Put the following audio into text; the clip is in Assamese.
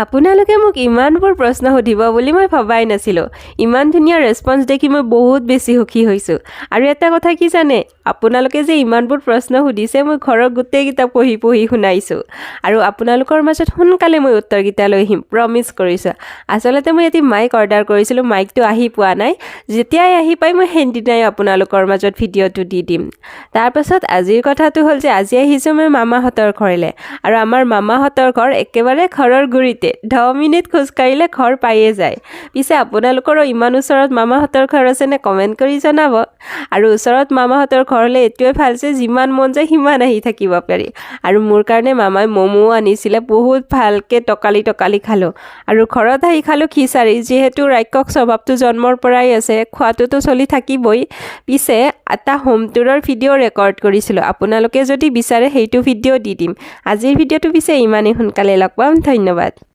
আপোনালোকে মোক ইমানবোৰ প্ৰশ্ন সুধিব বুলি মই ভবাই নাছিলোঁ। ইমান ধুনীয়া ৰেচপঞ্চ দেখি মই বহুত বেছি সুখী হৈছোঁ। আৰু এটা কথা কি জানে? আপোনালোকে যে ইমানবোৰ প্ৰশ্ন সুধিছে, মই ঘৰৰ গোটেইকেইটা পঢ়ি পঢ়ি শুনাইছোঁ আৰু আপোনালোকৰ মাজত সোনকালে মই উত্তৰকেইটা লৈ আহিম, প্ৰমিছ কৰিছোঁ। আচলতে মই এটি মাইক অৰ্ডাৰ কৰিছিলোঁ, মাইকটো আহি পোৱা নাই। যেতিয়াই আহি পাই, মই সেইদিনাই আপোনালোকৰ মাজত ভিডিঅ'টো দি দিম। তাৰপাছত আজিৰ কথাটো হ'ল যে আজি আহিছোঁ মই মামাহঁতৰ ঘৰলৈ আৰু আমাৰ মামাহঁতৰ ঘৰ একেবাৰে ঘৰৰ গুৰিতে, 10 মিনিট খোজকাঢ়িলে ঘৰ পায়ে যায়। পিছে আপোনালোকৰো ইমান ওচৰত মামাহঁতৰ ঘৰ আছেনে? কমেণ্ট কৰি জনাব। আৰু ওচৰত মামাহঁতৰ ঘৰ হ'লে এইটোৱে ভাল যে যিমান মন যায় সিমান আহি থাকিব পাৰি। আৰু মোৰ কাৰণে মামাই ম'ম'ও আনিছিলে, বহুত ভালকৈ টকালি টকালি খালোঁ। আৰু ঘৰত আহি খালোঁ খিচাৰি। যিহেতু ৰাক্ষস স্বভাৱটো জন্মৰ পৰাই আছে, খোৱাটোতো চলি থাকিবই। পিছে এটা হোম টুৰৰ ভিডিঅ' ৰেকৰ্ড কৰিছিলোঁ, আপোনালোকে যদি বিচাৰে সেইটো ভিডিঅ' দি দিম। আজিৰ ভিডিঅ'টো পিছে ইমানেই। সোনকালে লগ পাম, ধন্যবাদ।